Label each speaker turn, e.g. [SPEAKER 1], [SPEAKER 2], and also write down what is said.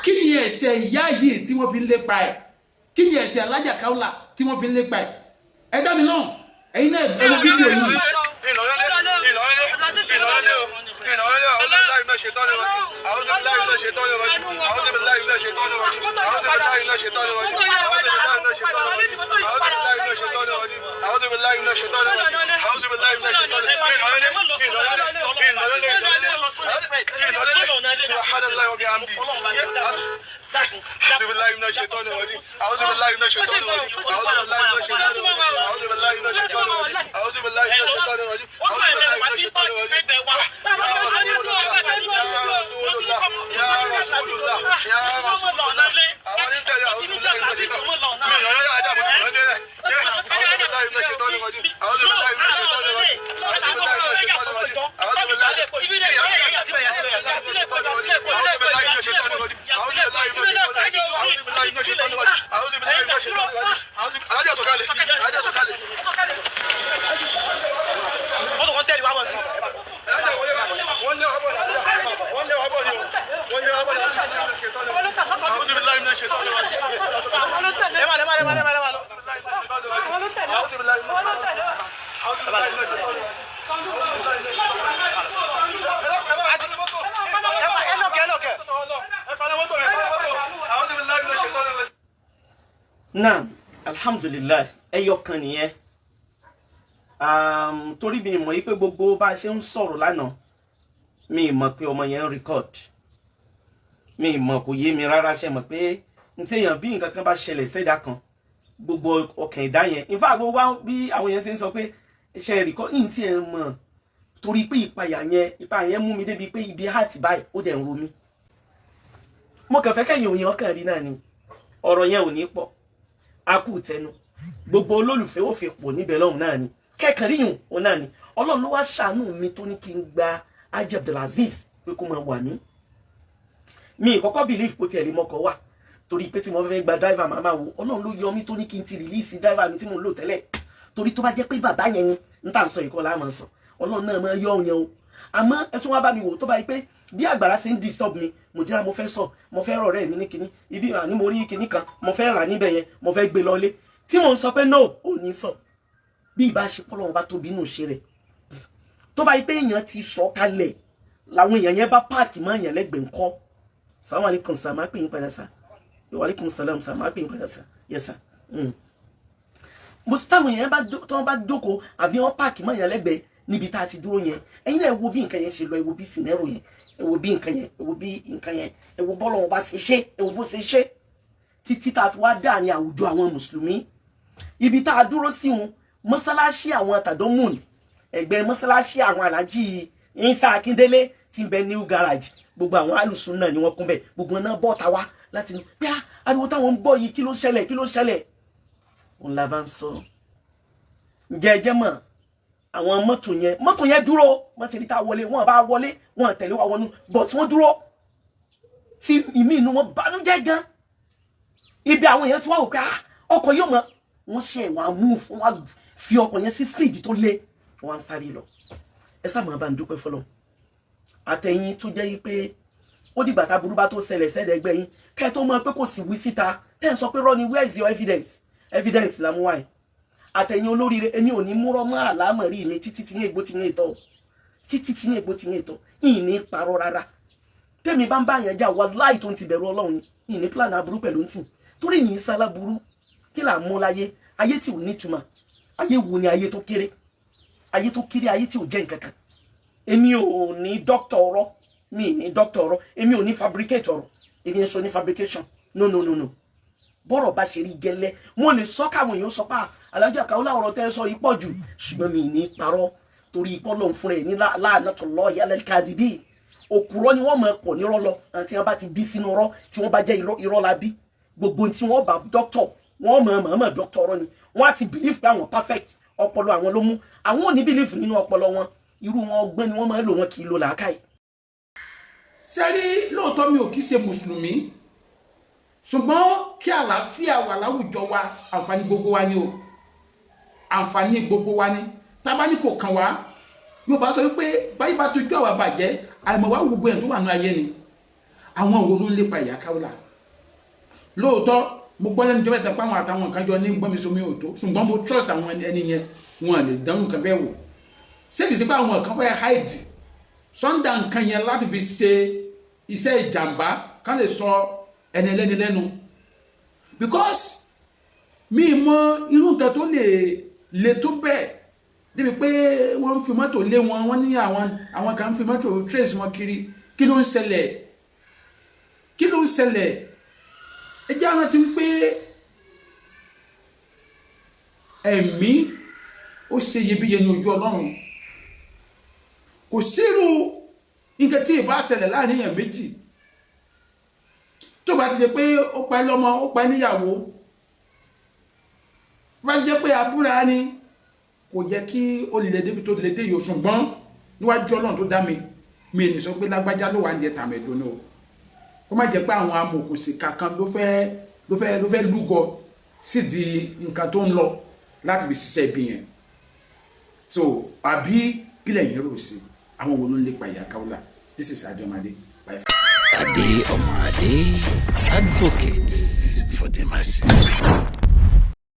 [SPEAKER 1] Kí ni ẹ̀ṣẹ̀ ìyá yìí tí wọ́n fi ń lépa ẹ̀? Kí ni ẹ̀ṣẹ̀ Alájà Kaola tí wọ́n fi ń lépa ẹ̀? Ẹ dá mi lóhùn, ẹ̀yin náà ẹ wo fídíò yìí.
[SPEAKER 2] Naam, alhamdulilayi, ẹyọ kan nìyẹn. Torí mi mọ̀ yí pé gbogbo bá a ṣe ń sọ̀rọ̀ lánàá, mi mọ̀ pé ọmọ yẹn ń record. Mi mọ̀, kò yé mi rárá. Ṣe mọ̀ pé n tí èèyàn bí nǹkan kan bá ṣẹlẹ̀ sẹ́dá kan, gbogbo ọkàn ìdá yẹn, in fact, gbogbo bí àwọn yẹn ṣe ń sọ pé ṣe record ní tí ẹ mọ̀, torí pé ìpayà yẹn, ìpayà yẹn mú mi débi pé ibi heart báyìí ó dẹ̀ ń ro mí. Mo kàn fẹ́ kẹ́yìn òyìn ọkàn rí náà ni, ọ̀rọ̀ yẹn ò ní pọ̀, a kú tẹnu gbogbo olólùfẹ́ ò fi pò níbẹ̀ lọ́hùn náà ni kẹ́kàn ríyùn òun náà ni. Ọlọ́run ló wá ṣàánú mi tó ní kí n gba Haji Abdulaziz pé kó máa wà mí. Mi kọ́kọ́ believe kó tiẹ̀ lè mọ́kọ̀ wà, torí pé tí mo fẹ́ gba driver, màá máa wò. Ọlọ́run ló yọ mí tó ní kí n ti release driver mi tí mo ń lò tẹ́lẹ̀, torí tó bá jẹ́ pé bàbá yẹn ni n tà ń sọ ìkọlà àmọ́ sọ, Ọlọ́run náà máa yọ òun yẹn o. Àmọ́ ẹ tún wá bá mi wò, tó bá yí pé bí àgbàrá ṣe ń disturb mi, mo jẹ́ra, mo fẹ́ sọ, mo fẹ́ rọ̀rẹ́ mi ní kinní ibi àní, mo rí kinní kan mo fẹ́ rà níbẹ̀ yẹn, mo fẹ́ gbé lọlé, tí mò ń sọ pé no, ò ní sọ. Bí ìbá ṣe pọ́ lọ́wọ́ bá tóbi nù ṣe rẹ̀, tó bá yí pé èèyàn ti sọ kalẹ̀, làwọn èèyàn yẹn bá park mọ́ èèyàn lẹ́gbẹ̀ẹ́ ńkọ́? Sàwọn alaikum sà, máa pè yín padà sà. Wa alaikum salam sà, máa pè yín padà sà. Yes sà. Mo táwọn èèyàn bá tí wọ́n bá jókòó àbí wọ́n park mọ́ èèyàn lẹ́gbẹ̀ẹ́ níbi tá a ti dúró yẹn, ẹ̀yin náà ẹ wo bí nǹkan yẹn ṣe lọ, ẹ wo bí scenario yẹn, ẹ wo bí nǹkan yẹn, ẹ wo bí nǹkan yẹn, ẹ wo bọ́lọ̀ wọn bá ṣe ṣe, ẹ wo bó ṣe ṣe títí tá a fi wá dà ní àwùjọ àwọn mùsùlùmí. Ibi tá a dúró sí wọn, mọ́sálásí àwọn àtàdọ́mùn, ẹgbẹ́ mọ́sálásí àwọn Aláàjì Isa Akíndélé tí ń bẹ New Garage, gbogbo àwọn alùsùn náà ni wọ́n kún bẹ̀. Gbogbo náà bọ́ ta wá láti ní pé ariwo táwọn ń gbọ́ yìí, kí ló ṣẹlẹ̀? Kí ló ṣẹlẹ̀? Òun la bá ń sọ. Ǹjẹ́ ẹ jẹ́ mọ̀ àwọn mọ́tò yẹn, mọ́tò yẹn dúró, mọ́tò yẹn tá a wọlé, wọ́n bá wọlé, wọ́n tẹ̀lé wa wọnú, but wọ́n dúró tí ìmí inú wọn bànújẹ́ gan. Ibi àwọn èèyàn tí wọ́n wò pé ọkọ̀ yóò mọ̀, wọ́n ṣe wọ́n á move, wọ́n á fi ọkọ̀ yẹn sí speed tó lé, wọ́n á sáré lọ. Ẹ sáà máa bá ń dúpẹ́ fọlọ́ àtẹ̀yìn tó jẹ́ yí pé ó dìgbà tá burú bá tó ṣẹlẹ̀ sẹ́dẹ̀ẹ́gbẹ́ yín kẹ́ ẹ tó mọ̀ pé kò sì wí síta, tẹ́ ẹ sọ pé rọ́ ni. Where is your evidence? Evidence la mú wáyé. Àtẹ̀yìn olóríire, èmi ò ní múrọ́ mọ́ àlámọ̀rí mi títí tí yín egbò tí yín ìtọ́, títí tí yín egbò tí yín ìtọ́ yìí ní parọ́ rárá. Tẹ́mi bá ń bá yẹn jà, wàláhì, tó ń ti bẹ̀rù Ọlọ́run yìí ní plan aburú pẹ̀lú ń tì, torí yìí sálá burú. Kí là ń mú láyé? Ayé tí ò nítumọ̀, ayé wo ni? Ayé tó kéré, ayé tó kéré, ayé tí ò jẹ́ nǹkan kan. Èmi ò ní dókítà ọ̀rọ̀, mi ní dókítà ọ̀rọ̀, èmi ò ní fabricate ọ̀rọ̀, èmi ń sọ ní fabrication. No, no, no, no. Bọ́rọ̀ bá ṣe rí gẹ́lẹ́ mo lè sọ, káwọn èèyàn sọ pé Alájà Kaola, ọ̀rọ̀ tẹ́ sọ yìí pọ̀ jù, ṣùgbọ́n mi ní parọ́, torí ikọ́ lòun fúnra ẹ̀ ní la'natullahi 'alal kadhibin. Òkúrọ́ ni wọ́n mọ̀ pọ̀ nírọ́ lọ. Àti wọ́n bá ti bí sínú rọ́, tí wọ́n bá jẹ́ irọ́ la bí gbogbo tí wọ́n bá dókítọ̀, wọ́n mọ̀ dókítọ̀ ọ̀rọ̀ ni. Wọ́n á ti believe pé àwọn perfect, ọpọlọ àwọn ló mú àwọn ò ní believe nínú ọpọlọ wọn. Irú wọn, ọgbọ́n ni wọ́n máa ń lò, wọn kì í lo làákàyè.
[SPEAKER 1] Sẹ́rí, lóòótọ́ mi ò kí ṣe mùsùlùmí, ṣùgbọ́n kí àlàáfíà wà láwùjọ wa, àǹfààní gbogbo wa ni o, àǹfààní gbogbo wa ni. Tábà ní kò kàn wá, yóò bá sọ wípé báyìí bá tójú àwa bàjẹ́, àìmọ̀ wá gbogbo ẹ̀ tó wà ní ayé ni. Àwọn wo ló ń lépa ìyá Kaola? Lóòótọ́, mo gbọ́ lẹ́nu jọba ìtàpá àwọn àtàwọn kan jọ ní gbọ́nmisomi òtó, ṣùgbọ́n mo trust àwọn ẹni yẹn, wọn lè dánwò nǹkan bẹ́ẹ̀ wò. Ṣé kìí ṣe pé àwọn kan fẹ́ hide sọ́ndà nǹkan yẹn láti fi ṣe iṣẹ́ ìjàmbá, kán lè sọ ẹni ẹlẹ́ni lẹ́nu? Because mi mọ irú nǹkan tó lè le tó bẹ́ẹ̀ débi pé wọ́n ń fi mọ́tò lé wọn, wọ́n ní àwọn kan ń fi mọ́tò trace wọn kiri. Kí ló ń ṣẹlẹ̀? Kí ló ń ṣẹlẹ̀? Ẹ jẹ́ rántí wípé ẹ̀mí ó ṣe iyebíye ní ojú Ọlọ́run. Kò sírú nǹkan tí ìbá ṣẹlẹ̀ láàrin èèyàn méjì, tó bá ti ṣe pé ó pa ẹ́ lọ́mọ, ó pa ẹ́ níyàwó, bá ti jẹ́ pé àbúrò ni, kò yẹ kí ó lè débi tó lè dé yìí o. Ṣùgbọ́n níwájú Ọlọ́run tó dá mi, mi ní sọ pé lágbájá ló wà ń jẹ tàmẹ̀dùn o. Kó má jẹ́ pé àwọn amòkùnsìkà kan ló fẹ́ lúgọ sídìí nǹkan tó ń lọ láti fi ṣiṣẹ́ ibi yẹn. So àbí kílẹ̀ yẹn rò sí, àwọn wo ló ń lépa ìyá Kaola? This is Adeomade. Bye.
[SPEAKER 3] Ade Omade, advocate for the masses.